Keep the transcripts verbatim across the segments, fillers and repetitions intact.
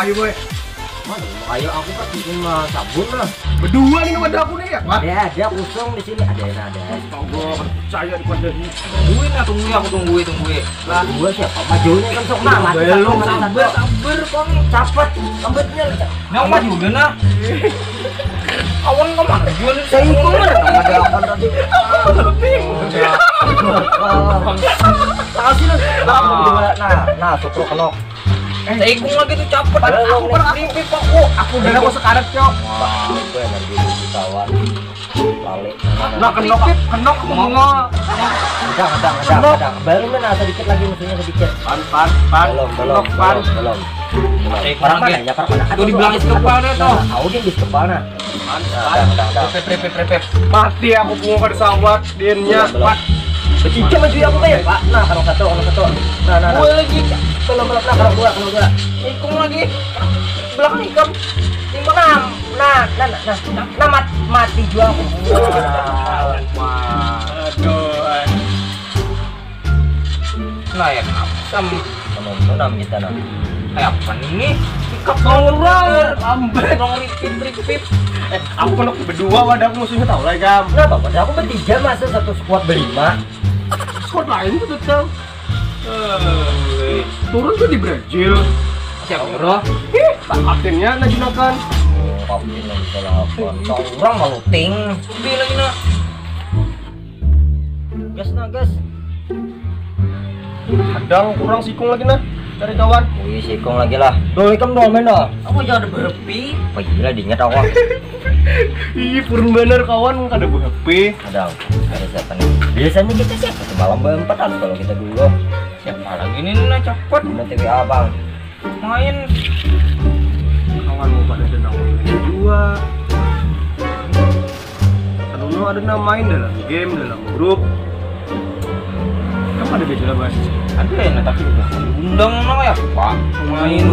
Ayo boy. Mana? Ayo aku kan bikin mah sabun lah. Berdua nih wadah aku nih ya. Wah. Ada, ada kosong di sini. Ada, ada, ada. Astaga, percaya di wadah ini. Tungguin lah, tungguin, aku tungguin, tungguin. Lah, gua siapa? Majunya kan sok nah, mati. Belum, sabar, sabar, sabar, Bang. Capet, rambutnya. Nah, maju dulu nah. Awan ke mana? Jual saya itu mana? Ada apa tadi? Kasih lu. Nah, nah, nah, suka kenok. Eh, ikung lagi tuh capek. Padahal aku pernah ribet aku. Aku udah aku sekarat, Cok. Wah, gue nanti di kawan. Balik. Nah, kenok, kenok aku mau. Ada, ada, ada, ada. Baru mana sedikit lagi musuhnya sedikit. Pan, pan, pan. Belum, belum, belum, belum. Belum. Orang mana ya, orang mana? Aduh, dibilang is kepal deh tuh. Nah, Audin di kepal nah. Pan, pan. Udah, udah, udah. Rep, rep, rep, rep, rep. Mati aku pungu kada sawat, dinnya. Belum, belum. Pat. Becicam aja aku kayak, Pak. Nah, kalau satu, kalau satu. Nah, nah, nah. Gue lagi. Belum, belum, nah, kalau gua, kalau gua. Ikung lagi. Belakang ikam. Di mana? Nah, nah, nah, nah, nah, nah, mat-, mati jua aku. Wah. Aduh. Nah, ya, asam. Menonton am kita nah. Kayak apa nih? Sikap orang. Lambat. Orang ripit, ripit. Eh, aku kalau berdua wadah aku musuhnya tahu lah, Gam. Kenapa? Padahal aku bertiga masa satu squad berlima. Squad lain tuh tetap. Eh, turun tuh di Brazil. Siapa nyuruh? Ih, tak kaptennya nah gunakan. Kapten yang bisa lawan. Orang maluting. Bilang ini. Gas nah, gas. Kadang kurang sikung lagi nah. Cari kawan. Wih, sikung lagi lah. Tuh, ikam dua main dah. Aku jangan ada berpi. Apa gila diingat aku. Ih, purun bener kawan, kada bu H P. Ada, ada siapa nih? Biasanya kita siapa semalam berempat kan kalau kita dulu. Siapa lagi nih, nah, cepet. Bener T W A, Bang. Main. Kawan mau pada ada naon dua. Anu ada nang main dalam game, dalam grup. Kan ada beda lah, Bas. Ada ya, nah, tapi udah undang nang ya, Pak. Main.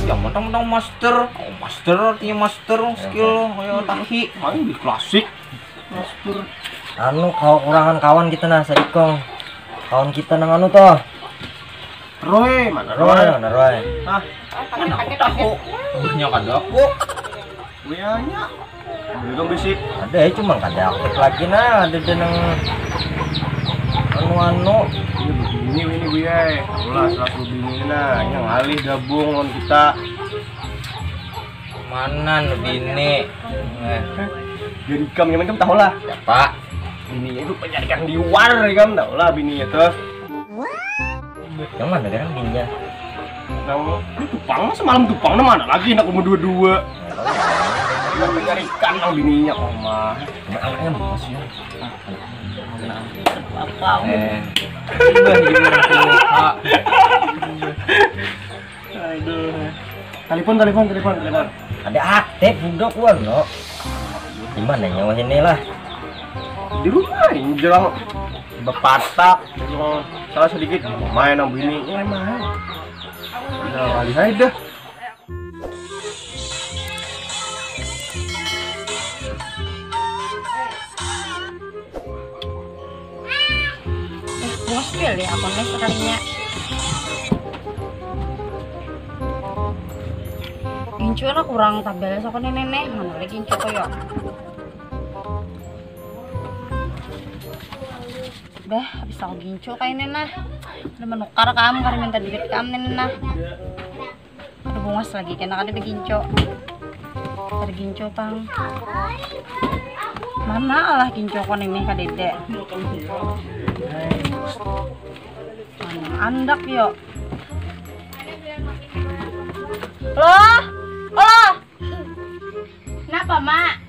Ya, mentang-mentang master. Oh, master artinya master, skill kayak tahi. Main di klasik. Master. Anu, kau kurangan kawan kita nah, sadikong. Kawan kita nang anu toh. Roy, mana Roy? Roy, mana Roy? Hah? Mana aku tahu. Punya kada aku. Punyanya. Belum bisi. Ada ya, cuma kada aktif lagi nah, ada ada nang anu-anu. Ini begini ini gue ya. Ulah selaku bini nah, yang alih gabung lawan kita. Mana nu bini? Eh. Jadi kamu yang tahu lah. Siapa? Bininya itu penyarikan liwar ya kamu tahu lah bininya tuh. Yang mana sekarang bininya? Nang di Tupang, semalam Tupang, nah mana lagi nak umur dua-dua. Yang penyarikan nang bininya, Oma. Nah, anaknya bagus ya. Apa? Eh. Aduh. Telepon, telepon, telepon, telepon. Ada aktif budak wan lo. Di mana nyawa ini lah? Di rumah ini jarang bepatak, jarang salah sedikit main sama bini, ya main. Nah, alih aja dah. Eh, bos pilih aku nih sekalinya. Gincu lah kurang tabel soko nih nenek, mana lagi gincu kok ya? Bah, habis aku gincu kayak ini nah. Udah menukar kamu, kada minta duit kamu nih nah. Ada bungas lagi, kena kada beginco. Kada ginco pang. Mana alah ginco kon ini kadede. Mana andak yo. Loh, loh. Kenapa, Mak?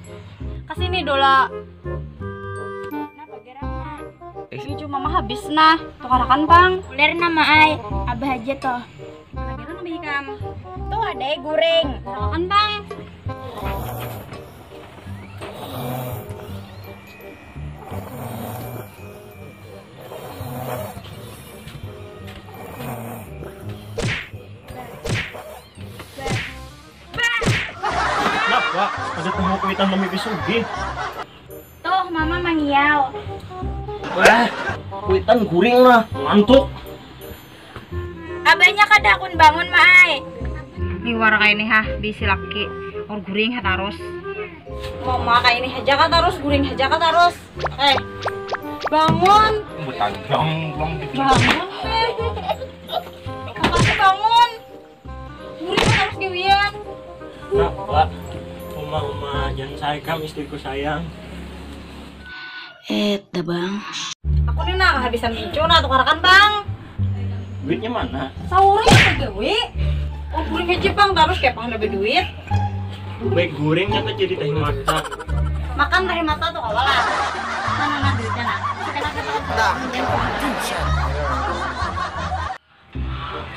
Kesini dulu. Kenapa gerang, Mak? Ini cuma mah habis nah. Tukarakan pang. Ular nama ai. Abah aja toh. Lagi mana beli kam? Tuh ada guring. Makan bang. Kenapa? Ada tahu kuitan demi pisugih. Tuh, mama mangiau. Wah, kuitan guring lah, ngantuk. Abahnya kada hakun bangun, Maai. Liwar kaini ha, bisi laki. Or guring ha tarus. Mama kaini haja ka tarus, guring haja ka tarus. Eh, bangun. Betandang pulang gitu. Bangun, eh. Makanya bangun. Guring ha tarus gawian. Nak, Wak. Uma, Uma, jangan saikam istriku sayang. Eh, dah bang. Aku ni nah kehabisan mincu nah, tukarakan bang. Duitnya mana? Sauri aku gawi. Oh guring haja bang, tarus kayak pahana berduit. Baik guring nyata jadi teh mata. Makan teh mata tuh kawalah. Mana nah duitnya nah? Kita kita kita.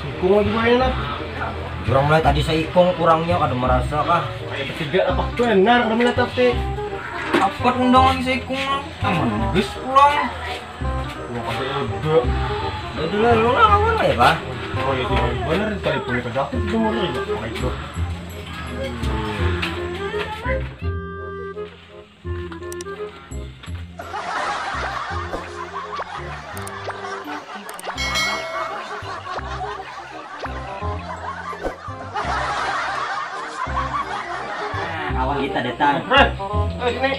Sikung lagi main lah. Kurang mulai tadi seikung kurangnya kada merasa kah? Tiga apa benar kada mulai tapi. Apa undang lagi seikung? Aman bis pulang. Wah kada ada. Udah lah lu lawan lah ya pak. Oh iya tidak benar tadi punya pedapat itu mulai ya. Itu. Awal kita datang. Eh, eh, sini.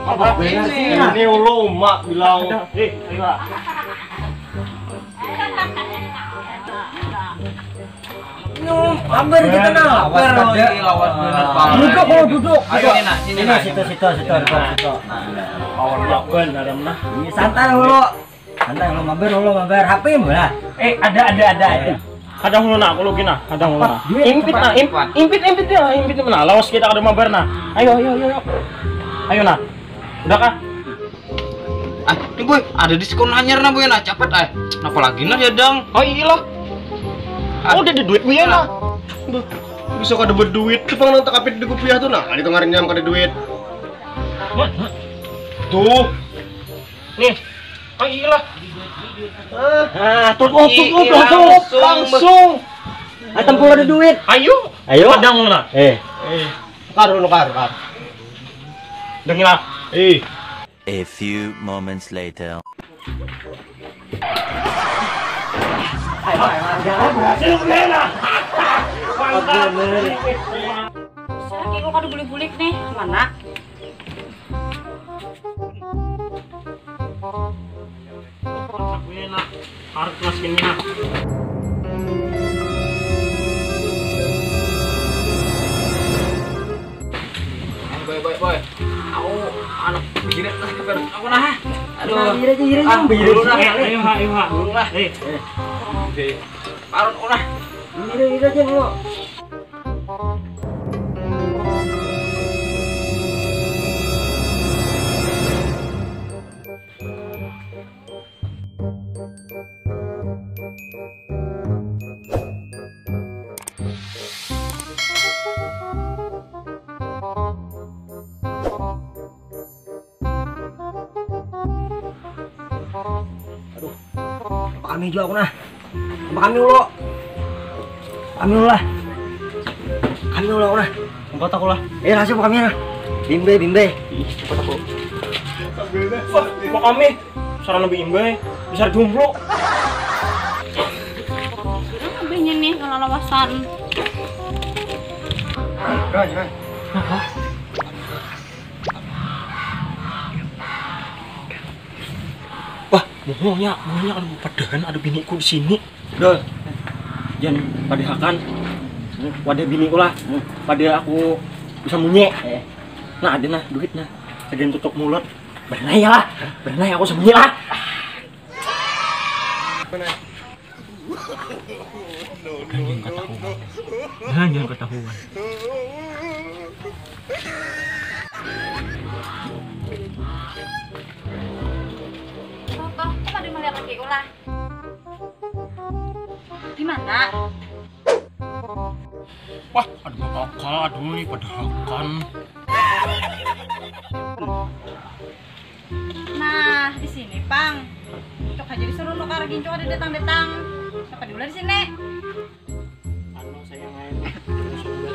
Apa ini? Ini ulu mak bilang. Eh, ayo. Hampir kita nah. Lawas kada. Lawas bener banget. Duduk, oh duduk. Ayo ini nah, sini nah. Situ, situ, situ, situ, situ. Nah, lawan lawan dalam nah. Ini santai dulu. Santai dulu, mabar dulu, mabar. H P mu lah. Eh, ada, ada, ada, ada. Kadang dulu nah, aku lagi nah, kadang dulu nah. Impit nah, imp, impit, impit ya, impit mana? Lawas kita kada mabar nah. Ayo, ayo, ayo, ayo. Ayo nah. Udah kah? Ah, ini boy, ada diskon hanyar nah boy nah, cepet ah. Kenapa lagi nah ya dang? Oh iya lah. Oh, udah ada duit boy ya nah. Bisa kada berduit, cuma nang takapit di kupiah tuh nah, ada kemarin yang kada duit. Tuh. Nih. Oh iya lah. Ah, tutup, tutup, tutup, langsung. Ah, tempur ada duit. Ayo. Ayo. Padang lah. Eh. Eh. Nukar, nukar, nukar. Dengilah. Eh. A few moments later. Lagi kok kada bulik-bulik nih, mana? Harus kelas gini nah. Boy, boy, boy. Aku anak bijiran lah, aku nah. Aduh. Bijiran aja, bijiran aja. Ayo, ayo, ayo. Dulu lah. Eh, eh. Parut aku nah. Bijiran aja dulu. Aduh, apa kami jua aku nah. Apa kami ulo? Kami ulo lah. Kami ulo aku nah. Empat aku lah. Eh, rasa apa kami nah. Bimbe, bimbe. Empat aku. Apa kami? Sarana biimbai, besar jomblo. Abahnya nih kalau lawasan. Wah, muhunya, muhunya kalau padahan ada biniku di sini. Dol, jan padahakan wadah biniku lah. Pada aku bisa munyi. Nah, ada nah duit nah. Sagan tutup mulut. Berenai ya lah. Berenai aku sembunyi lah. Jangan ketahuan. Jangan ketahuan. Apa? Apa dia melihat lagi ulah? Di mana? Wah, ada bakal, aduh, pada hakan. Nah, di sini, Pang. Cok aja disuruh nukar gincok ada datang-datang. Siapa diulah di sini? Anu sayang aja.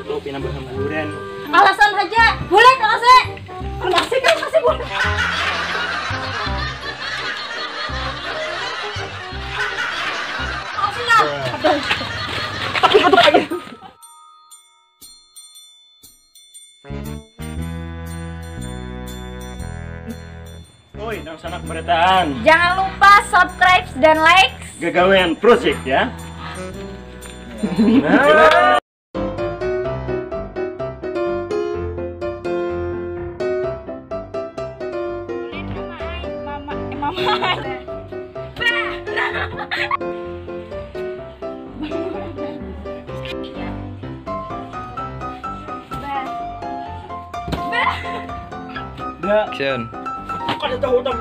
Lo pindah berhamburan. Alasan aja. Boleh kasih. Kasih boleh. Kasih lah. Aduh. Tapi aduh aja. Oi, nang sanak barataan. Jangan lupa subscribe dan like Gagawean Project ya. Action. Kada tahu tam.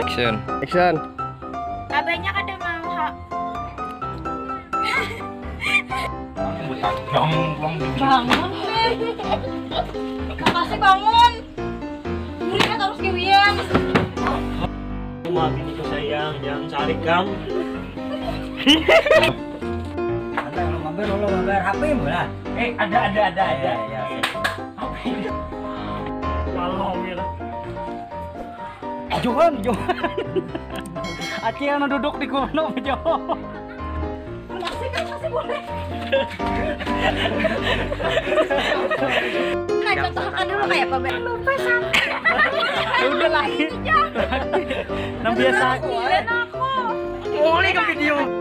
Action. Action. Abahnya kada mau ha. Bangun, Be. Makasih bangun. Muridnya terus gawian. Cuma bini ku sayang, jangan cari kam. Anda kalau mabar, kalau mabar, H P mu lah. Eh, ada, ada, ada, ada. Ya, ya, ya. Kalau gitu. Johan, Johan. Acil nu duduk di kono, Johan. Masih kan masih boleh. Nah, contohkan dulu kayak apa, Beb? Lupa sampai. Udah lah. Nang biasa. Iya, aku. Mulai ke video.